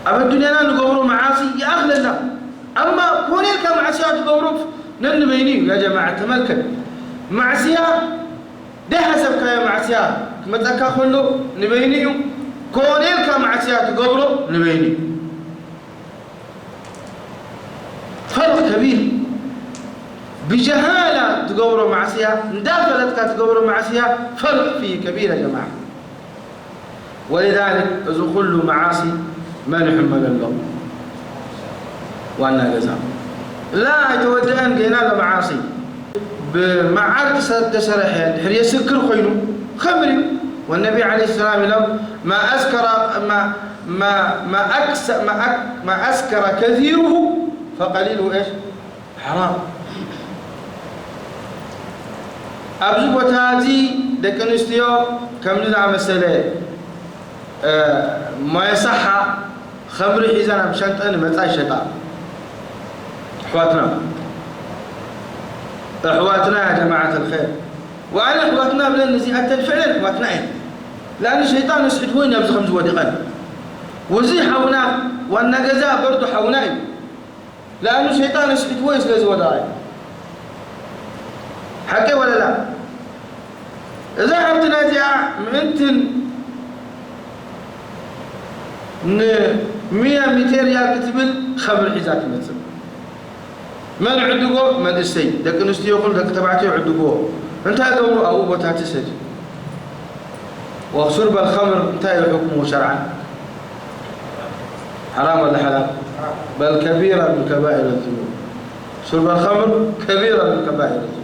ኣብ ኣዱንያና ንገብሮ መዓሲ ይኣኽለና። ኣማ ኮነ ኢልካ ማዕስያ ትገብሮ ነንበይኑ እዩ። ያ ጀማዓ ተመልከት፣ ማዕስያ ደይሓሰብካዮ ማዕስያ ክመፀካ ከሎ ንበይኑ እዩ። ኮነ ኢልካ ማዕስያ ትገብሮ ንበይኑ እዩ። ፈርቅ ከቢር። ብጀሃላ ትገብሮ ማዕስያ፣ እንዳፈለጥካ ትገብሮ ማዕስያ ፈርቅ ፊ ከቢር ያ ጀማዓ። ወሊዛሊክ እዚ ኩሉ መዓሲ መን ይሕመለሎም? ዋና ገዛ ላ ኣይተወደአን ገና ለመዓሲ ብመዓር ተሰረሐ ድሕር የስክር ኮይኑ ከምር እዩ። ወነቢ ዓለ ሰላም ኢሎም ማ ኣስከረ ማ ማ ማ ኣክሰ ማ ኣክ ማ ኣስከረ ከሲሩሁ ፈቀሊሉ እሽ ሓራም። ኣብዚ ቦታ እዚ ደቂ ኣንስትዮ ከምዚ ዝኣመሰለ ሞየሳሓ ኸምሪ ሒዘን ኣብ ሸንጠን ይመጻ ይሸጣ። ኣሕዋትና ኣሕዋትና ያ ጀማዓት ኣልኸይር ወኣነ ኣሕዋትና ብለን እዚኣተን ፍዕለን ኣሕዋትና እየን። ለኣን ሸይጣን ኣስሒትዎ እዩ ናብዚ ከምዚ ወዲቐን። ወዚ ሓውና ዋና ገዛ በርዶ ሓውና እዩ። ለኣኑ ሸይጣን ኣስሒትዎ እዩ ስለ ዝወደቐ። ሓቂ ወለላ እዛ ሓብትና እዚኣ ምእንትን ንሚያ ሚእተይ ሪያል ክትብል ኸምሪ ሒዛ ትመፅእ። መን ዕድጎ? መንእሰይ ደቂ ኣንስትዮ ይኹን ደቂ ተባዕትዮ ዕድጎ እንታይ ገብሩ ኣብኡ ቦታ ትሰድ ወሹርበል ኸምር እንታይ እዩ ሕክሙ ሸርዓን? ሓራም ወላ ሓላል? በል ከቢራ ምን ከባኢር ዝኑብ። ሹርበል ኸምር ከቢራ ምን ከባኢር ዝኑብ።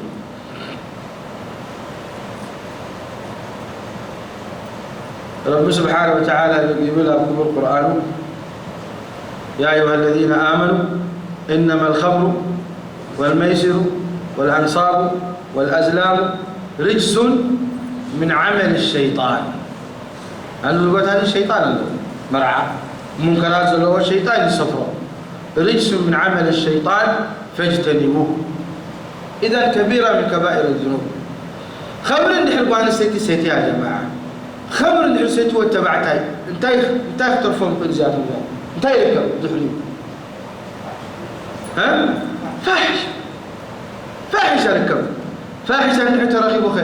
ረቢ ስብሓነ ወተዓላ ይብል ኣብ ክቡር ቁርኣኑ፣ يا أيها الذين آمنوا إنما الخمر والميسر والأنصاب والأزلام رجس من عمل الشيطان። ኣሉ ቦታ እዚ ሸይጣን ኣለዎ። መርዓ ሙንከራት ዘለዎ ሸይጣን ይሰፍሮ። رجس من عمل الشيطان فاجتنبوه. إذا كبيرة من كبائر الذنوب. ኸምሪ እንድሕር ጓል ኣንስተይቲ ሰትያ ጀማዓ፣ ኸምሪ እንድሕር ሰትዩ ወዲ ተባዕታይ እንታይ እንታይ ክተርፎም ይኽእል? እዚኣቶም እንታይ ይርከብ ድሕሪኡ? ፋሒሻ ፋሒሻ ርከብ። ፋሒሻ እንድሕር ተረኺቡ ኸ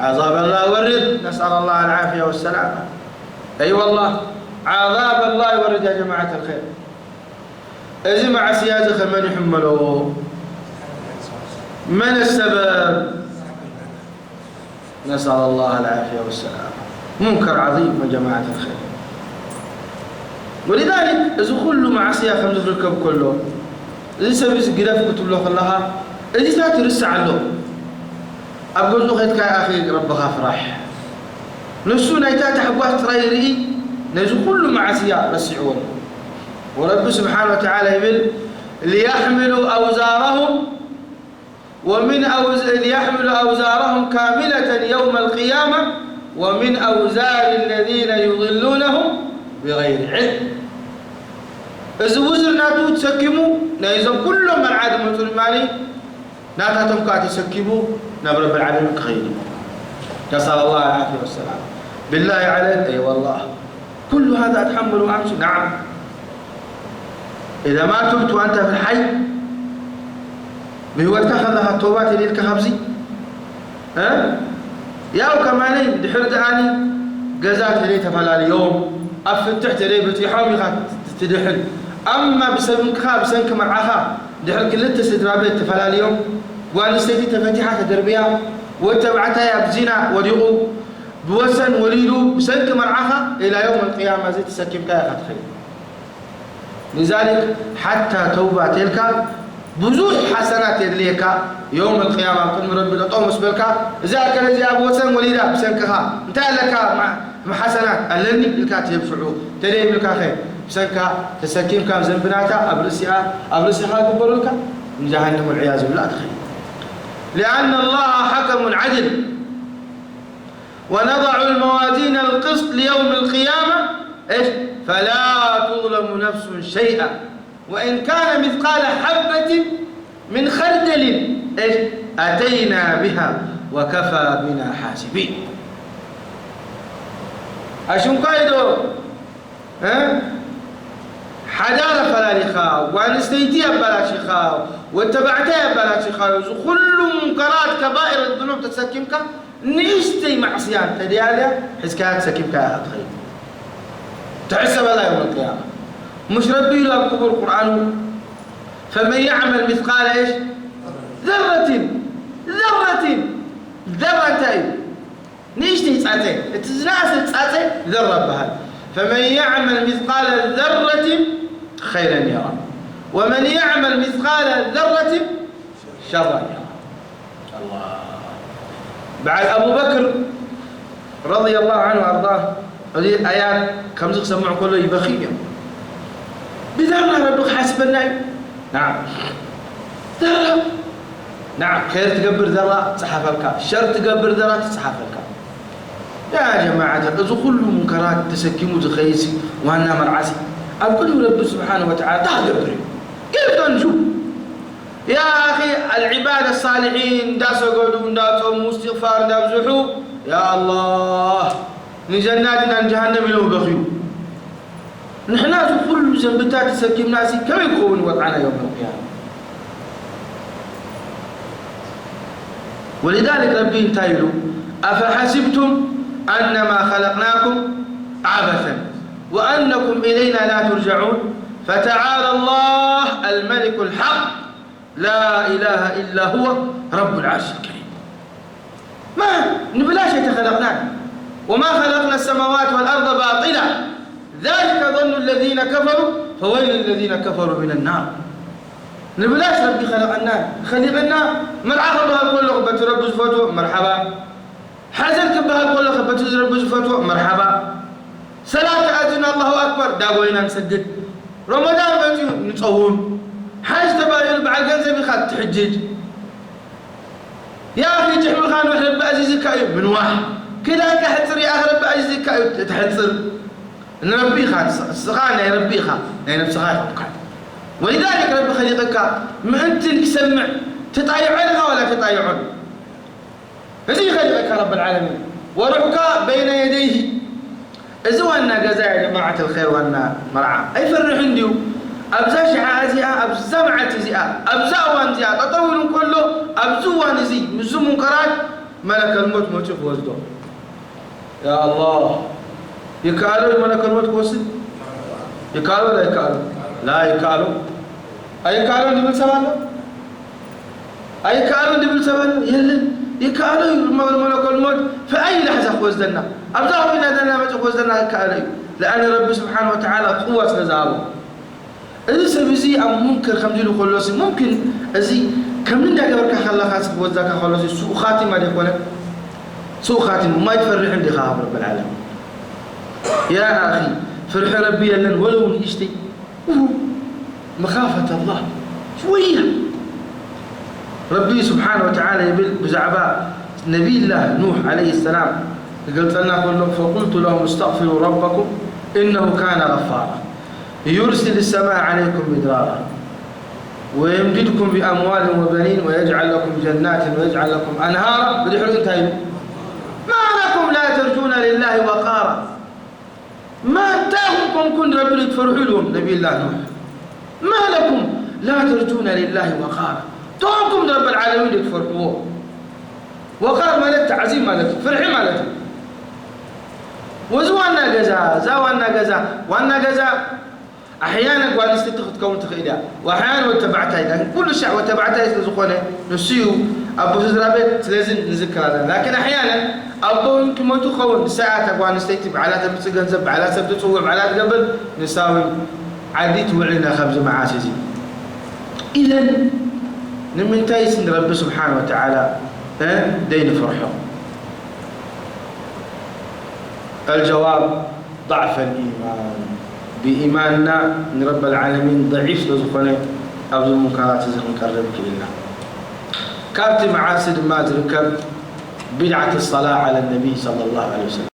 ዓዛብ ኣላህ ይወርድ። ነስኣል ኣላህ ኣልዓፍያ ወሰላማ። ኣይ ወላህ ዓዛብ ኣላህ ይወርድ ያ ጀማዓት ኣልኸይር። እዚ ማዕስያ እዚ ኸመን ይሕመሎ? መን ሰበብ? ነስኣል ኣላህ ኣልዓፍያ ወሰላማ። ሙንከር ዓዚም ያ ጀማዓት ኣልኸይር። ወሊዛሊክ እዚ ኩሉ ማዕስያ ከምዚ ክርከብ ከሎ እዚ ሰብ እዚ ግደፍ ክትብሎ ከለኻ እዚታት ይርስዕ ኣሎ። ኣብ ገዝኡ ኸድካ ኣኺ ረብኻ ፍራሕ። ንሱ ናይታ ታሕጓስ ጥራይ ይርኢ ነዚ ኩሉ ማዕስያ ረሲዕዎ ኣሎ። ወረቢ ስብሓን ወተዓላ ይብል ሊያሕምሉ ኣውዛረሁም ومن أوز... ليحملوا أوزارهم كاملة يوم القيامة ومن أوزار الذين يضلونهم بغير علم. እዚ ውዝር ናቱ ተሰኪሙ ናይዞም ኩሎም መርዓ ዝመፁ ድማ ናታቶም ከዓ ተሰኪሙ ናብ ረብል ዓለሚን ክኸይድ እዩ። نسأل الله العافية والسلامة. بالله عليك، أي والله. كل هذا أتحمله أمشي؟ نعم. إذا ما تبت وأنت في الحي، ብህይወትካ ከለኻ ተውባ ተደልካ ካብዚ እ ያው ከማነይ ድሕር ደኣኒ ገዛ ተለይ ተፈላለዮም ኣብ ፍትሕ ተለይ በፂሖም ኢኻ ትድሕን። ኣማ ብሰብንክኻ ብሰንኪ መርዓኻ ድሕር ክልተ ስድራ ቤት ተፈላለዮም ጓል ኣንስተይቲ ተፈቲሓ ተደርብያ ወዲ ተባዕታይ ኣብ ዚና ወዲቑ ብወሰን ወሊዱ ብሰንኪ መርዓኻ ኢላ ዮም ኣልቅያማ እዚ ተሰኪምካ ኢኻ ትኸይድ። لذلك ሓታ ተውባ ተልካ ብዙሕ ሓሰናት የድልየካ። ዮም ኣልቅያማ ኣብ ቅድሚ ረቢ ጠጠው ምስ በልካ እዛ ኣከለ እዚኣ ብወሰን ወሊዳ ብሰንክኻ እንታይ ኣለካ ማ- ሓሰናት ኣለኒ ኢልካ ትህብ ሽዑ ተደይብልካ ኸ ብሰንካ ተሰኪምካ ዘንብናታ ኣብ ርእሲኣ ኣብ ርእሲኻ ግበሩልካ ንጀሃነም ወልዕያዙ ብላ ትኸይድ። لأن الله حكم عدل ونضع الموازين القسط ليوم القيامة إيش؟ فلا تظلم نفس شيئا وإن كان مثقال حبة من خردل إيش؟ أتينا بها وكفى بنا حاسبين. أشنكايدو እ? ሓዳር ኣፈላሊኻ፣ ጓል ኣንስተይቲ ኣባላሺኻ፣ ወተባዕታይ ኣባላሺኻ፣ እዚ ኩሉ ሙንከራት ከባኢር ዝኑብ ተሰኪምካ፣ ንእሽተይ ማዕስያ እንተደያልያ፣ ሒዝካያ ተሰኪምካ ኢኻ ትኸይድ። ትሕሰበላ ዮም ኣልቅያማ። ሙሽ ረቢ ኢሉ ኣብ ክቡር ቁርኣኑ፣ ፈመን ያዕመል ሚስቃለ እሽ ዘረትን፣ ዘረትን፣ ዘራ እንታይ እዩ? ንእሽተይ ጻጸ፣ እቲ ዝነኣሰ ጻጸ ዘራ ይበሃል። ፈመን ያዕመል ሚስቃለ ዘረትን ኸይረን የራ፣ ወመን ያዕመል ሚስቃለ ዘረትን ሸረን የራ። ኣላህ። በዓል ኣቡበክር ረዲየላሁ ዐንሁ ወኣርዳህ፣ እዚ ኣያት ከምዚ ክሰምዑ ከሎ ይበኽዩ እዮም። ብዛዕባ ረቢ ክሓስበና እዩ። ናም። ዘራ። ናም፣ ኸይር ትገብር ዘራ ትጽሓፈልካ፣ ሸር ትገብር ዘራ ትጽሓፈልካ። ያ ጀማዓት፣ እዚ ኩሉ ሙንከራት ተሰኪሙ ዝኸይድሲ ዋና መርዓሲ ኣብ ቅድሚ ረቢ ስብሓነ ወተዓላ እንታይ ክገብር እዩ? كيف تنجو؟ يا أخي، العباد الصالحين እንዳሰገዱ፣ እንዳጾሙ፣ እስትግፋር እንዳብዝሑ፣ ያ ኣላህ፣ ንጀና ድና ንጀሃነም ኢሎም በኽዩ። ንሕና እዚ ኩሉ ዘንብታት ተሰኪምናሲ ከመይ ክኸውን ወድዓና ዮም ኣልቅያማ? ولذلك ረቢ እንታይ ኢሉ? أفحسبتم أنما خلقناكم عبثا وأنكم إلينا لا ترجعون فتعالى الله الملك الحق لا إله إلا هو رب العرش الكريم. ما ንብላሽ ኣይተኸለቕናን። وما خلقنا السماوات والأرض باطلا ذلك ظن الذين كفروا فويل للذين كفروا من النار. ንብላሽ ረቢ ኸለቐና፣ ኸሊቐና። መርዓ ክበሃል ከሎ በቲ ረቢ ዝፈትዎ መርሓባ። ሓዘን ክበሃል ከሎ በቲ ረቢ ዝፈትዎ መርሓባ። ሰላት ተኣዚና ኣላሁ ኣክበር ዳጎይና ንሰግድ። ረመዳን መጺኡ ንጸውም። ሓጅ ተባሂሉ በዓል ገንዘብ ኢኻ ትሕጅጅ። ያ ኣኺ ጭሕምኻ ንውሕ ረቢ ኣዚዝካ እዩ ምንዋሕ። ክዳንካ ሕጽር ያ ኣኺ ረቢ ኣዚዝካ እዩ ተሕጽር። ንረቢ ኢኻ ንስ-፣ ንስኻ ናይ ረቢ ኢኻ፣ ናይ ነብስኻ ኣይኮንካን። ወሊዛሊክ ረቢ ኸሊቕካ ምእንቲ ንክሰምዕ ትጣይዖ ኢኻ ዋላ ተጣይዖን? እዚ እዩ ኸሊቐካ ረብል ዓለሚን። ወሩሕካ በይነ የደይሂ። እዚ ዋና ገዛ ያ ጀማዓት ኣልኸይር ዋና መርዓ። ኣይፈርሕን ድዩ? ኣብዛ ሽዓ እዚኣ፣ ኣብዛ መዓልቲ እዚኣ፣ ኣብዛ እዋን እዚኣ ጠጠው ኢሉ እንከሎ፣ ኣብዚ እዋን እዚ ምስዚ ሙንከራት መለከል ሞት መፂኡ ክወስዶ። ያ ኣላህ፣ ይከኣሎ እዩ መለከል ሞት ክወስድ? ይከኣሎ ላ ይከኣሎ? ላ ይከኣሎ። ኣይከኣሎን ድብል ሰብ ኣሎ? ኣይከኣሎን ድብል ሰብ ኣሎ? የለን። ይከኣሎ እዩ መ-፣ መለከል ሞት ፈኣይ ላሕዛ ክወስደና። ኣብዛ ኮይና ዘለና መፂኡ ክወስደና ይከኣሎ እዩ። ለኣነ ረቢ ስብሓን ወተዓላ ቅዋ ስለ ዝሃቦ። እዚ ሰብ እዚ ኣብ ሙንከር ከምዚ ኢሉ ከሎሲ፣ ሙምኪን እዚ ከምዚ እንዳገበርካ ከለኻሲ ክወስደካ ከሎሲ ሱእ ኻቲማ ደይኮነ? ሱእ ኻቲማ፣ እሞ ኣይትፈርሕን ዲኻ ካብ ረብል ዓለሚን? ያ ኣኺ፣ ፍርሒ ረቢ የለን ወለው ንእሽተይ? መኻፈት ኣላህ ሽወያ። ረቢ ስብሓነ ወተዓላ ይብል ብዛዕባ ነቢይላህ ኑሕ ዓለይሂ ሰላም ክገልጸልና ከሎ፣ ፈቁልቱ ለሁም እስተግፊሩ ረበኩም ኢነሁ ካነ ገፋራ ዩርሲል ሰማእ ዓለይኩም ሚድራራ ወየምድድኩም ቢኣምዋልን ወበኒን ወየጅዓል ለኩም ጀናትን ወየጅዓል ለኩም ኣንሃራ። ብድሕሪኡ እንታይ ኢሉ? ማ ለኩም ላ ተርጁነ ሊላሂ ወቃራ። ማ እንታይ ኢኹም ኮንኩም ንረቢ ዘይትፈርሑ ኢልዎም ነቢይላህ ኑሕ። ማ ለኩም ላ ተርጁነ ሊላሂ ወቃራ። እንታይ ኢኹም ንረቢ ልዓለሚን ዘይትፈርሕዎ? ወቃር ማለት ተዓዚም ማለት እዩ፣ ፍርሒ ማለት እዩ። ወዚ ዋና ገዛ፣ እዛ ዋና ገዛ፣ ዋና ገዛ ኣሕያነ ጓል ኣንስተይቲ ክትከውን ትኽእል እያ። ወኣሕያነ ወዲ ተባዕታይ፣ ላኪን ኩሉ ሻዕ ወዲ ተባዕታይ ስለ ዝኾነ፣ ንሱ እዩ ኣቦ ስድራ ቤት፣ ስለዚ ንዝክር ኣለና። ላኪን ኣሕያነ ኣቦ እውን ክመቱ ክኸውን፣ ንሳ እያ እታ ጓል ኣንስተይቲ፣ ባዕላ ተምጽእ ገንዘብ፣ ባዕላ ሰብ ትጽውዕ፣ ባዕላ ትገብር፣ ንሳ እውን ዓዲ ትውዕል ኢና ካብዚ መዓስ እዚ። ኢዘን ንምንታይስ ንረቢ ስብሓን ወተዓላ፣ እ፣ ደይንፈርሖ? ኣልጀዋብ ضعف الإيمان። ብኢማንና ንረበል ዓለሚን ضعيف ስለ ዝኾነ ኣብዚ ሙንከራት እዚ ክንቀርብ ክኢልና። ካብቲ መዓሲ ድማ ዝርከብ بدعة الصلاة على النبي صلى الله عليه وسلم።